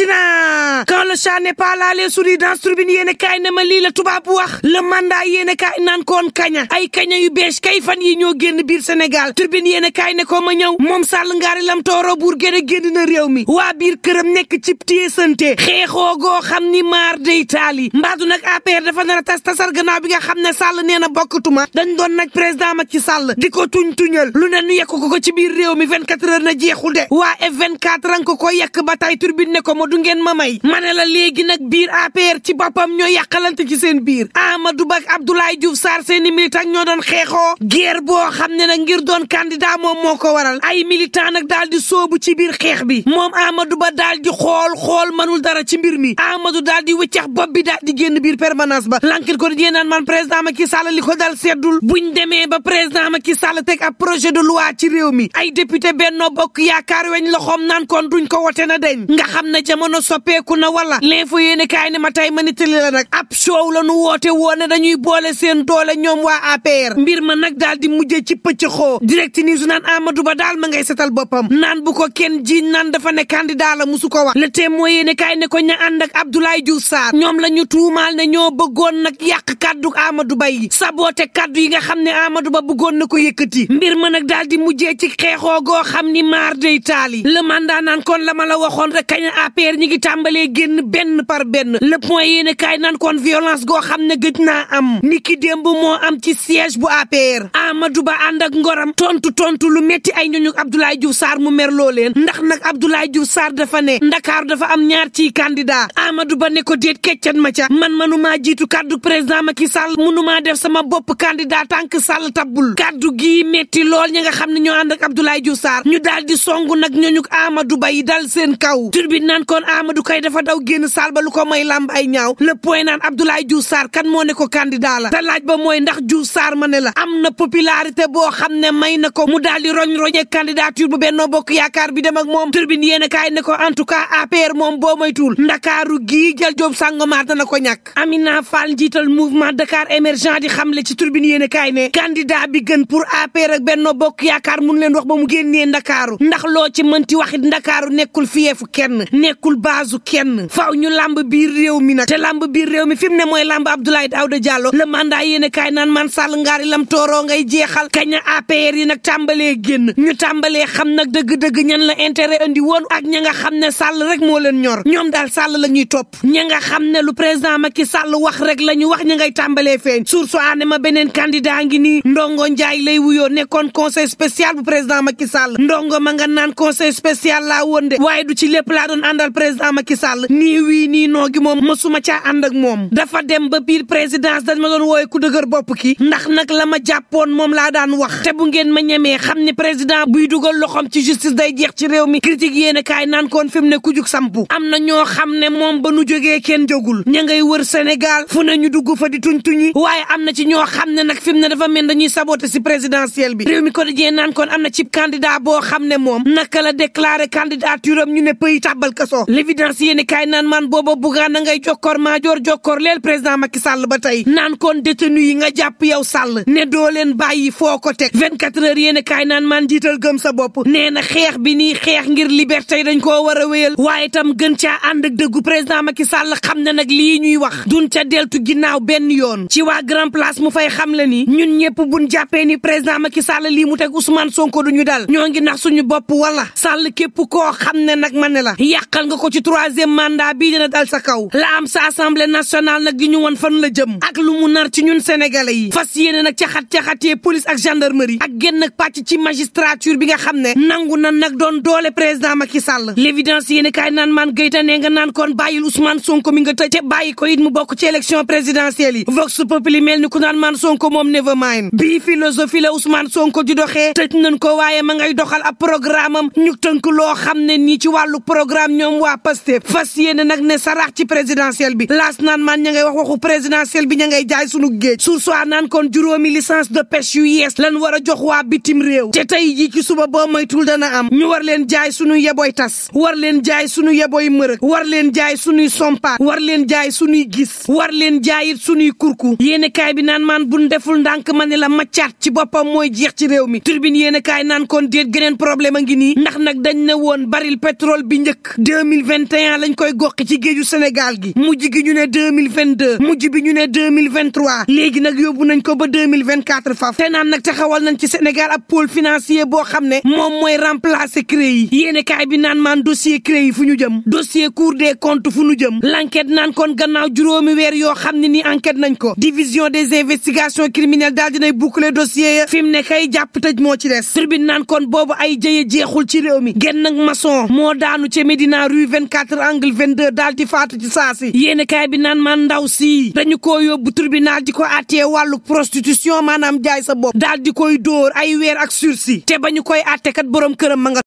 na quand le chat n'est pas là les souris dans tribune yéen kaay ne ma lii la tubaab wax le mandat yéen kaay naan koon kaña ay kaña yu bees kay fan yi ñoo génn biir Sénégal tribune yéen kaay ne ko ma ñëw moom Sall ngaari lam tooro buur génn na réew mi waa biir këram nekk ci téye sante xeexoo goo xam ni maar day taali mbaadu nag APR dafa nar a tasar gannaaw bi nga xam ne Sall nee na bokkatuma dañ doon nag président Macky Sall di ko tuñal lu ne nu yekk ko ci biir réew mi 24 heures na jeexul de waa F24 ran ko yekk ba tay turbine ne ko ma du ngeen ma may ma ne la léegi nag biir APR ci boppam ñoo yàqalante ci seen biir Amadou Ba ak Abdoulaye Diouf Sarr seeni militant ñoo doon xeexoo guerre boo xam ne nag ngir doon candidat moom moo ko waral ay militant nag daal di soobu ci biir xeex bi moom Amadou Ba daal di xool manul dara ci mbir mi Amadou daal di wëccax bopp bi daal di génn biir permanence ba L'Enquête ko di naan man président Macky Sall li ko dal seddul buñ demee ba président Macky Sall teg ab projet de loi ci réew mi ay député Benno Bokk Yaakaar weñ loxoom naan kon duñ ko wote na deñ nga xam ne jamono soppeeku na wala l'info yéene kaay ne ma tey ma nitali la nag ab show la nu woote woone dañuy boole seen doole ñoom waa APR mbir ma nag daal di mujjee ci pëcc xoo direct news naan Amadou Ba daal ma ngay setal boppam naan bu ko kenn jiiñ naan dafa ne candidat la musu ko wax le Témoin yéene kaay ne ko ña ànd ak Abdoulaye Diouf Sarr ñoom la ñu tuumaal ne ñoo bëggoon nag yàq kaddu Amadou Ba yi saboté kaddu yi nga xam ne Amadou Ba bëggoon na ko yëkkati mbir ma nag daal di mujjee ci xeexoo goo xam ni maar day taali le mandat naan kon la ma la waxoon rek kañ APR ñi ngi tàmbalee génn benn par benn le point yéene kaay naan kon violence goo xam ne gëj naa am ni ki démb moo am ci siège bu APR Amadou Ba ànd ak ngoram tontu lu metti ay ñooñu Abdoulaye Diouf Sarr mu merloo leen ndax nag Abdoulaye Diouf Sarr dafa ne Ndakaaru dafa am ñaar ci candidat Amadou Ba ne ko déet keccan ma ca manumaa jiitu kaddu président Macky Sall mënumaa def sama bopp candidat tànk Sall tabbul kaddu gii metti lool ñi nga xam ne ñoo ànd ak Abdoulaye Diouf Sarr ñu daal di songu nag ñooñu Amadou Ba yi dal seen kaw turbine naan kon Amadou kay dafa daw génn saal ba lu ko may lamb ay ñaaw le point naan Abdoulaye Diouf Sarr kan moo ne ko candidat la te laaj ba mooy ndax Diouf Sarr ma ne la am na popularité boo xam ne may na ko mu daal di roñe candidature bu Benno Bokk Yaakaar bi dem ak moom turbine yéen kaay ne ko en tout cas APR moom boo moytuwul Ndakaaru gii jël Diop Sangomar dana ko ñàkk Amina Fall njiital mouvement Dakar émergent di xamle ci turbine yéen kaay ne candidat bi gën pour APR ak Benno Bokk Yaakaar mun leen wax ba mu génnee Ndakaaru ndax loo ci mënti waxit Ndakaaru nekkul fiyeefu kenn nekkul baasu kenn faaw ñu lamb biir réew mi nag te lamb biir réew mi fi mu ne mooy lamb Abdoulaye Daouda Diallo le mandat yéen kaay naan man Sall ngaari lam tooroo ngay jeexal kañ APR yi nag tàmbalee génn ñu tàmbalee xam nag dëgg-dëgg ñan la intérêt andi woon ak ña nga xam ne Sall rek moo leen ñor ñoom daal Sall la ñuy topp ña nga xam ne lu président Macky Sall wax rek la ñu wax ña ngay tàmbalee feeñ source aane ma beneen candidat ngi nii Ndongo Ndiaye lay wuyoo nekkoon conseil spécial bu président Macky Sall Ndongo ma nga naan conseil spécial laa woon de waaye du ci lépp laa doon àndal président Macky Sall nii wii nii noo gi moom mësuma caa ànd ak moom dafa dem ba biir présidence dañ ma doon wooye ku dëgër bopp ki ndax nag la ma jàppoon moom laa daan wax te bu ngeen ma ñemee xam ne président buy dugal loxoom ci justice day jeex ci réew mi critique yéen a kaay naan koon fi mu ne ku jug sampu am na ñoo xam ne moom ba nu jógee kenn jógul ña ngay wër Sénégal fu ne ñu dugg fa di tuñ-tuñi waaye am na ci ñoo xam ne nag fi mu ne dafa mel dañuy saboter si présidentielle bi réew mi quotidien naan koon am na ci candidat boo xam ne moom naka la déclaré candidature am ñu ne pëy tàbbal kaso l'évidence yéen a kaay naan man booba buggaan na ngay jokkoor maajoor jokkoor leel président Macky Sall ba tey naan koon détenu yi nga jàpp yow Sall ne doo leen bàyyi foo ko teg 24 heures yéen a kaay naan man jiital gëm sa bopp nee na xeex bi nii xeex ngir liberté dañ koo war a wéyal waaye itam gën caa ànd ak dëggu président Macky Sall xam ne nag lii ñuy wax duñ ca deltu ginnaaw benn yoon ci waa grand place mu fay xam le ni ñun ñëpp buñ jàppee ni président Macky Sall lii mu teg Ousmane Sonko duñu dal ñoo ngi nax suñu bopp wala Sall képp koo xam ne nag ma ne la yàqal nga ko ci 3e mandat bii dina dal sa kaw la am sa assemblée nationale nag di ñu won fan la jëm ak lu mu nar ci ñun sénégalais yi fas yéene nag caxatee police ak gendarmerie ak génn nag pàcc ci magistrature bi nga xam ne nangu na nag doon doole président Macky Sall l'évidence yéene kaay naan man gayta ne nga naan kon bàyyil Ousmane Sonko mi nga tëj te bàyyi ko it mu bokk ci élection présidentielle yi vox populi mel ni ku naan man Sonko moom never mind bii philosophie la Ousmane Sonko di doxee tëj nañ ko waaye ma ngay doxal ab programme am ñu tënk loo xam ne nii ci wàllu programme ñoom waa Pastef fas yéene nag ne sarax ci présidentielle bi laas naan man ña ngay waxu présidentielle bi ña ngay jaay sunu géej sursoir naan kon juróomi licence de pêche yu yees lan war a jox waa bitim réew te tey jii ci suba boo moytul dana am ñu war leen jaay sunu yeboy tas war leen jaay sunu yeboy mërëg war leen jaay sunuy sompa war leen jaay sunuy gis war leen jaayit sunuy kurku yéene kaay bi naan man buñ deful ndànk ma ne la maccaat ci boppam mooy jeex ci réew mi turbine yéene kaay naan kon déet geneen problème a ngi nii ndax nag dañ ne woon baril pétrole bi njëkk 2000 2021 lañ koy goqi ci géeju Sénégal gi mujj gi ñu ne 2022 mujj bi ñu ne 2023 léegi nag yóbbu nañ ko ba 2024 faf te naan nag taxawal nañ ci Sénégal ab pôle financier boo xam ne moom mooy remplacer CREI yi yéene kaay bi naan maan dossier CREI yi fu ñu jëm dossier Cour des comptes fu ñu jëm l'enquête naan kon gannaaw juróomi weer yoo xam ne ni enquête nañ ko division des investigations criminelles daal dinay boucler dossier ya fi mu ne kay jàpp tëj moo ci des tribune naan kon boobu ay jëye jeexul ci réew mi genn nag maçon moo daanu ca Médina rue 24 angle 22 daal di faatu ci saasi yéene kaay bi naan maan ndaw si dañu ko yóbbu tribunal di ko àttee wàllu prostitution maanaam jaay sa bopp daal di koy dóor ay weer ak sursis te ba ñu koy àtte kat borom këram ma nga